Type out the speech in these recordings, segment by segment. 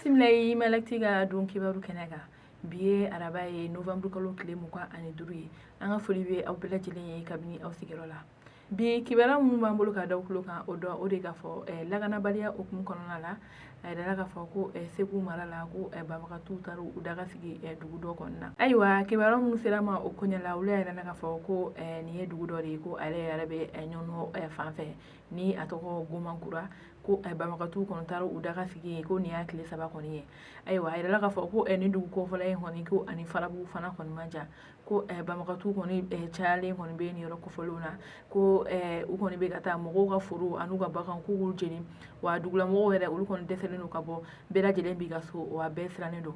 Bisimila i Malactu ka don kibaru kɛnɛ kan. Bi ye araba ye, novembre kalo tile 25 ye. An ka foli bɛ aw bɛɛ lajɛlen ye kabini aw sigiyɔrɔ la. Bi kibaruya minnu b'an bolo ka da tulo kan, o dɔ o de k'a fɔ lakanabaliya hukumu kɔnɔna la, a yirala k'a fɔ ko Segu mara la, ko banbagatiw taara u daga sigi dugu dɔ kɔnɔna na. Ayiwa, kibaruya minnu sera ma o koɲɛ la, olu y'a yira k'a fɔ ko nin ye dugu dɔ de ye, ko ale yɛrɛ bɛ Ɲɔnɔ fan fɛ, ni a tɔgɔ Gomankura, ko banbagatiw kɔni taara u daga sigi yen, ko nin y'a tile 3 kɔni ye. Ayiwa, a yirala k'a fɔ ko nin dugu kofɔla in kɔni, ko ani Farabugu fana kɔni man jan, ko banbagatiw kɔni cayalen kɔni bɛ nin yɔrɔ kofɔlenw na, ko u kɔni bɛ ka taa mɔgɔw ka foro an'u ka bagan k'u k'u jeni. Wa dugulamɔgɔw yɛrɛ, olu kɔni dɛsɛlen don ka bɔ, bɛɛ lajɛlen b'i ka so, wa bɛɛ sirannen don.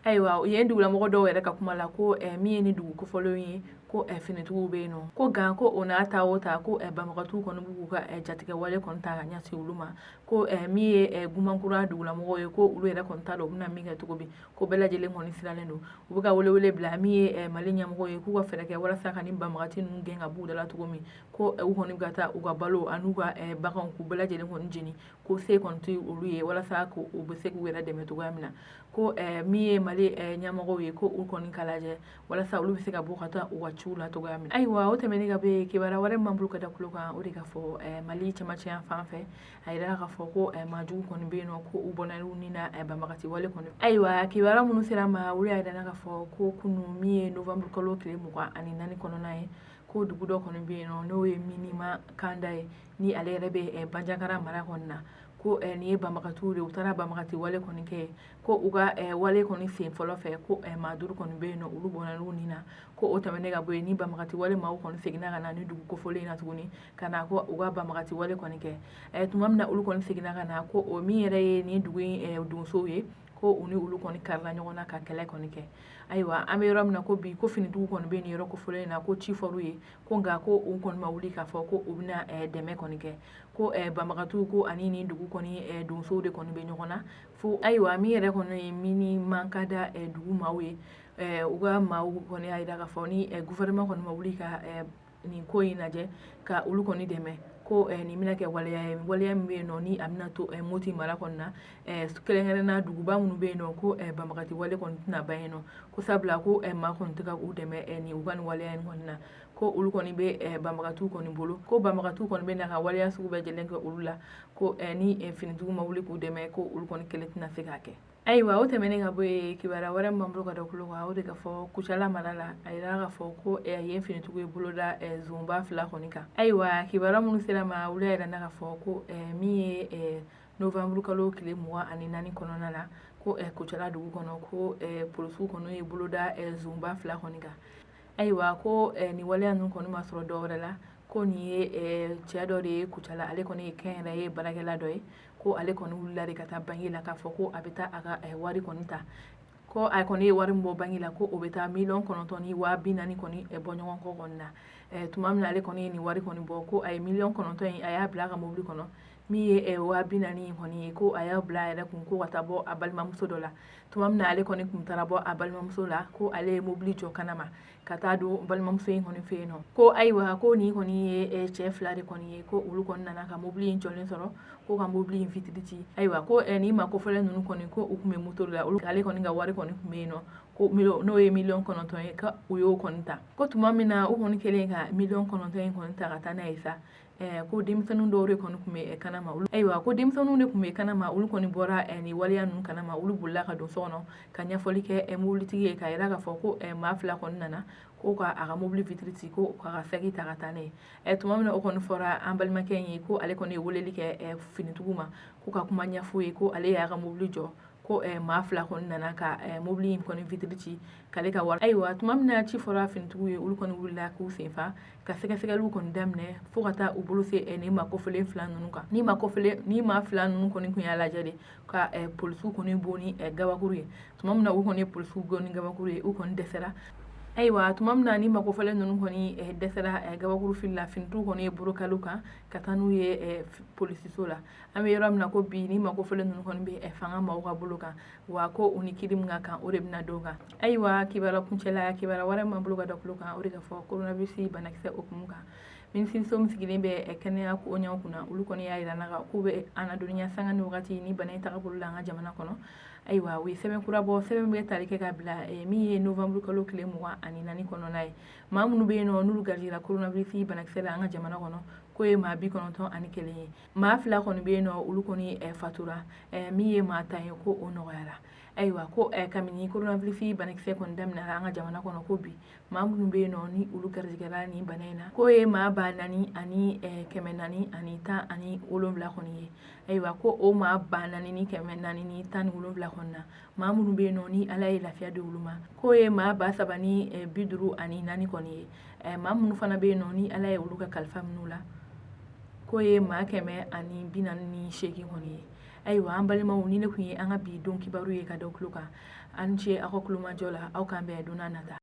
Ayiwa, yen dugulamɔgɔ dɔw yɛrɛ ka kuma la, ko min ye ni dugu kofɔlenw ye, ko finitigiw bɛ yen nɔ, ko gan ko o n'a ta o ta, ko banbagatiw kɔni b'u ka jatigɛ wale kɔni ta ka ɲɛsin olu ma, ko min ye Gumankura dugulamɔgɔw ye, ko olu yɛrɛ kɔni t'a dɔn u bɛna min kɛ cogo bi, ko bɛɛ lajɛlen kɔni sirannen don. U bɛ ka welewele bila min ye Mali ɲɛmɔgɔw ye, k'u ka fɛɛrɛ kɛ walasa ka nin banbagati ninnu gɛn ka b'u da la cogo min, ko u kɔni bɛ ka taa u ka balo an'u ka baganw k'u bɛɛ lajɛlen kɔni jeni, ko se kɔni tɛ olu ye walasa ko u bɛ se k'u yɛrɛ dɛmɛ cogoya min na, ko min ye Mali ɲɛmɔgɔw ye, ko u kɔni ka lajɛ walasa olu bɛ se ka bɔ ka taa u ka ciw la cogoya min na. Ayiwa, o tɛmɛnen ka bɔ yen, kibaruya wɛrɛ min b'an bolo ka da tulo kan, o de ka fɔ Mali cɛmancɛ fan fɛ, a yirala k'a fɔ ko maajugu kɔni bɛ yen nɔ, ko u bɔnna u ni na banbagati wale kɔni. Ayiwa, kibaruya minnu sera ma, olu y'a yira k'a fɔ ko kunun min ye novembre kalo tile 24 kɔnɔna ye, ko dugu dɔ kɔni bɛ yen nɔ, n'o ye Minima Kanda ye, ni ale yɛrɛ bɛ Banjagara mara kɔni na, ko nin ye banbagatiw de, u taara banbagati wale kɔni kɛ, ko u ka wale kɔni sen fɔlɔ fɛ, ko maa 5 kɔni bɛ yen nɔ, olu bɔnna u ni na. Ko o tɛmɛnen ka bɔ yen, ni banbagati wale maaw kɔni seginna ka na ni dugu kofɔlen in na tuguni, ka na ko u ka banbagati wale kɔni kɛ. Tuma min na olu kɔni seginna ka na, ko o min yɛrɛ ye nin dugu in donsow ye, ko u ni olu kɔni karila ɲɔgɔn na ka kɛlɛ kɔni kɛ. Ayiwa, an bɛ yɔrɔ min na ko bi, ko finitigiw kɔni bɛ nin yɔrɔ kofɔlen in na, ko ci fɔr'u ye, ko nka ko u kɔni ma wuli k'a fɔ ko u bɛna dɛmɛ kɔni kɛ, ko banbagatiw ko ani nin dugu kɔni donsow de kɔni bɛ ɲɔgɔn na fo. Ayiwa, min yɛrɛ kɔni ye Minima Kanda dugu maaw ye, u ka maaw kɔni y'a jira k'a fɔ ni gouvernement kɔni ma wuli ka nin ko in lajɛ ka olu kɔni dɛmɛ, ko nin bɛna kɛ waleya ye, waleya min bɛ yen nɔ, ni a bɛna to Moti mara kɔni na, kɛrɛnkɛrɛnnenya duguba minnu bɛ yen nɔ, ko banbagati wale kɔni tɛna ban yen nɔ, ko sabula ko maa kɔni tɛ ka u dɛmɛ nin u ka nin waleya in kɔni na, ko olu kɔni bɛ banbagatiw kɔni bolo, ko banbagatiw kɔni bɛ na ka waleya sugu bɛɛ lajɛlen kɛ olu la, ko ni finitigiw ma wuli k'u dɛmɛ, ko olu kɔni kelen tɛna se k'a kɛ. Ayiwa, o tɛmɛnen ka bɔ yen, kibaruya wɛrɛ min b'an bolo ka da tulo kan, o de ka fɔ Kucala mara la, a yirala k'a fɔ ko yen finitigiw ye bolo da zonba 2 kɔni kan. Ayiwa, kibaruya minnu sera ma, olu y'a yira k'a fɔ ko min ye novembre kalo tile 24 kɔnɔna la, ko Kucala dugu kɔnɔ, ko polisiw kɔni ye bolo da zonba 2 kɔni kan. Ayiwa, ko nin waleya ninnu kɔni ma sɔrɔ dɔwɛrɛ la, ko nin ye cɛ dɔ de ye Kucala, ale kɔni ye kɛnyɛrɛye baarakɛla dɔ ye, ko ale kɔni wulila de ka taa banki la k'a fɔ ko a bɛ taa a ka wari kɔni ta, ko a kɔni ye wari min bɔ banki la, ko o bɛ taa 9,040,000 kɔni bɔ ɲɔgɔn kɔ kɔni na. Tuma min na ale kɔni ye nin wari kɔni bɔ, ko a ye 9 miliyɔn in a y'a bila a ka mobili kɔnɔ, min ye 40,000 in kɔni ye, ko a y'a bila a yɛrɛ kun ko ka taa bɔ a balimamuso dɔ la. Tuma min na ale kɔni kun taara bɔ a balimamuso la, ko ale ye mobili jɔ kana ma ka taa don balimamuso in kɔni fɛ yen nɔ, ko ayiwa, ko nin kɔni ye cɛ 2 de kɔni ye, ko olu kɔni nana ka mobili in jɔlen sɔrɔ, ko ka mobili in vitre ci. Ayiwa, ko nin maa kofɔlen ninnu kɔni, ko u tun bɛ moto la, olu ale kɔni ka wari kɔni tun bɛ yen nɔ, ko n'o ye 9 miliyɔn ye, ka u y'o kɔni ta. Ko tuma min na u kɔni kɛlen ka 9 miliyɔn in kɔni ta ka taa n'a ye sa, ko denmisɛnnin dɔw de kɔni tun bɛ kana ma. Ayiwa, ko denmisɛnninw de tun bɛ kana ma, olu kɔni bɔra nin waleya ninnu kana ma, olu bolila ka don so kɔnɔ ka ɲɛfɔli kɛ mobilitigi ye, k'a yira k'a fɔ ko maa 2 kɔni nana ko ka a ka mobili vitre ci, ko k'a ka saki ta ka taa n'a ye. Tuma min na o kɔni fɔra an balimakɛ in ye, ko ale kɔni ye weleli kɛ finitigiw ma ko ka kuma ɲɛf'u ye, ko ale y'a ka mobili jɔ, ko maa 2 kɔni nana ka mobili in kɔni vitre ci k'ale ka wari. Ayiwa, tuma min na ci fɔra finitigiw ye, olu kɔni wulila k'u senfa ka sɛgɛsɛgɛliw kɔni daminɛ fo ka taa u bolo se nin maa kofɔlen 2 ninnu kan. Ni maa kofɔlen ni maa 2 ninnu kɔni tun y'a lajɛ de ka polisiw kɔni bon ni gabakuru ye. Tuma min na u kɔni ye polisiw bon ni gabakuru ye, u kɔni dɛsɛra. Ayiwa, tuma min na ni maa kofɔlen ninnu kɔni dɛsɛra gabakuru fili la, finitigiw kɔni ye bolo kali kan ka taa n'u ye polisiso la. An bɛ yɔrɔ min na ko bi, ni maa kofɔlen ninnu kɔni bɛ fanga maaw ka bolo kan, wa ko u ni kiri min ka kan, o de bɛna d'o kan. Ayiwa, kibaruya kuncɛla, kibaruya wɛrɛ min b'an bolo ka da tulo kan, o de ka fɔ coronavirus banakisɛ hukumu kan. Minisiriso min sigilen bɛ kɛnɛya ko ɲɛw kunna, olu kɔni y'a jira an na k'u bɛ an ladɔnniya sanga ni wagati ni bana in tagabolo la an ka jamana kɔnɔ. Ayiwa, u ye sɛbɛn kura bɔ, sɛbɛn bɛ tali kɛ ka bila min ye novembre kalo tile 24 kɔnɔna ye. Maa minnu bɛ yen nɔ n'olu garijɛgɛra coronavirus banakisɛ la an ka jamana kɔnɔ, k'o ye maa 91 ye. Maa 2 kɔni bɛ yen nɔ, olu kɔni fatura. Min ye maa 10 ye, ko o nɔgɔyara. Ayiwa, ko kabini coronavirus banakisɛ kɔni daminɛra an ka jamana kɔnɔ, ko bi maa minnu bɛ yen nɔ ni olu garijɛgɛra nin bana in na, k'o ye maa 4417 kɔni ye. Ayiwa, ko o maa 4417 kɔni na, maa minnu bɛ yen nɔ ni Ala ye lafiya di olu ma, k'o ye maa 3054 kɔni ye. Maa minnu fana bɛ yen nɔ ni Ala ye olu ka kalifa minɛ u la, k'o ye maa 148 kɔni ye. Ayiwa, an balimaw, nin de tun ye an ka bi don kibaru ye ka da tulo kan. Aw ni ce aw ka tulomajɔ la. Aw k'an bɛn don nata.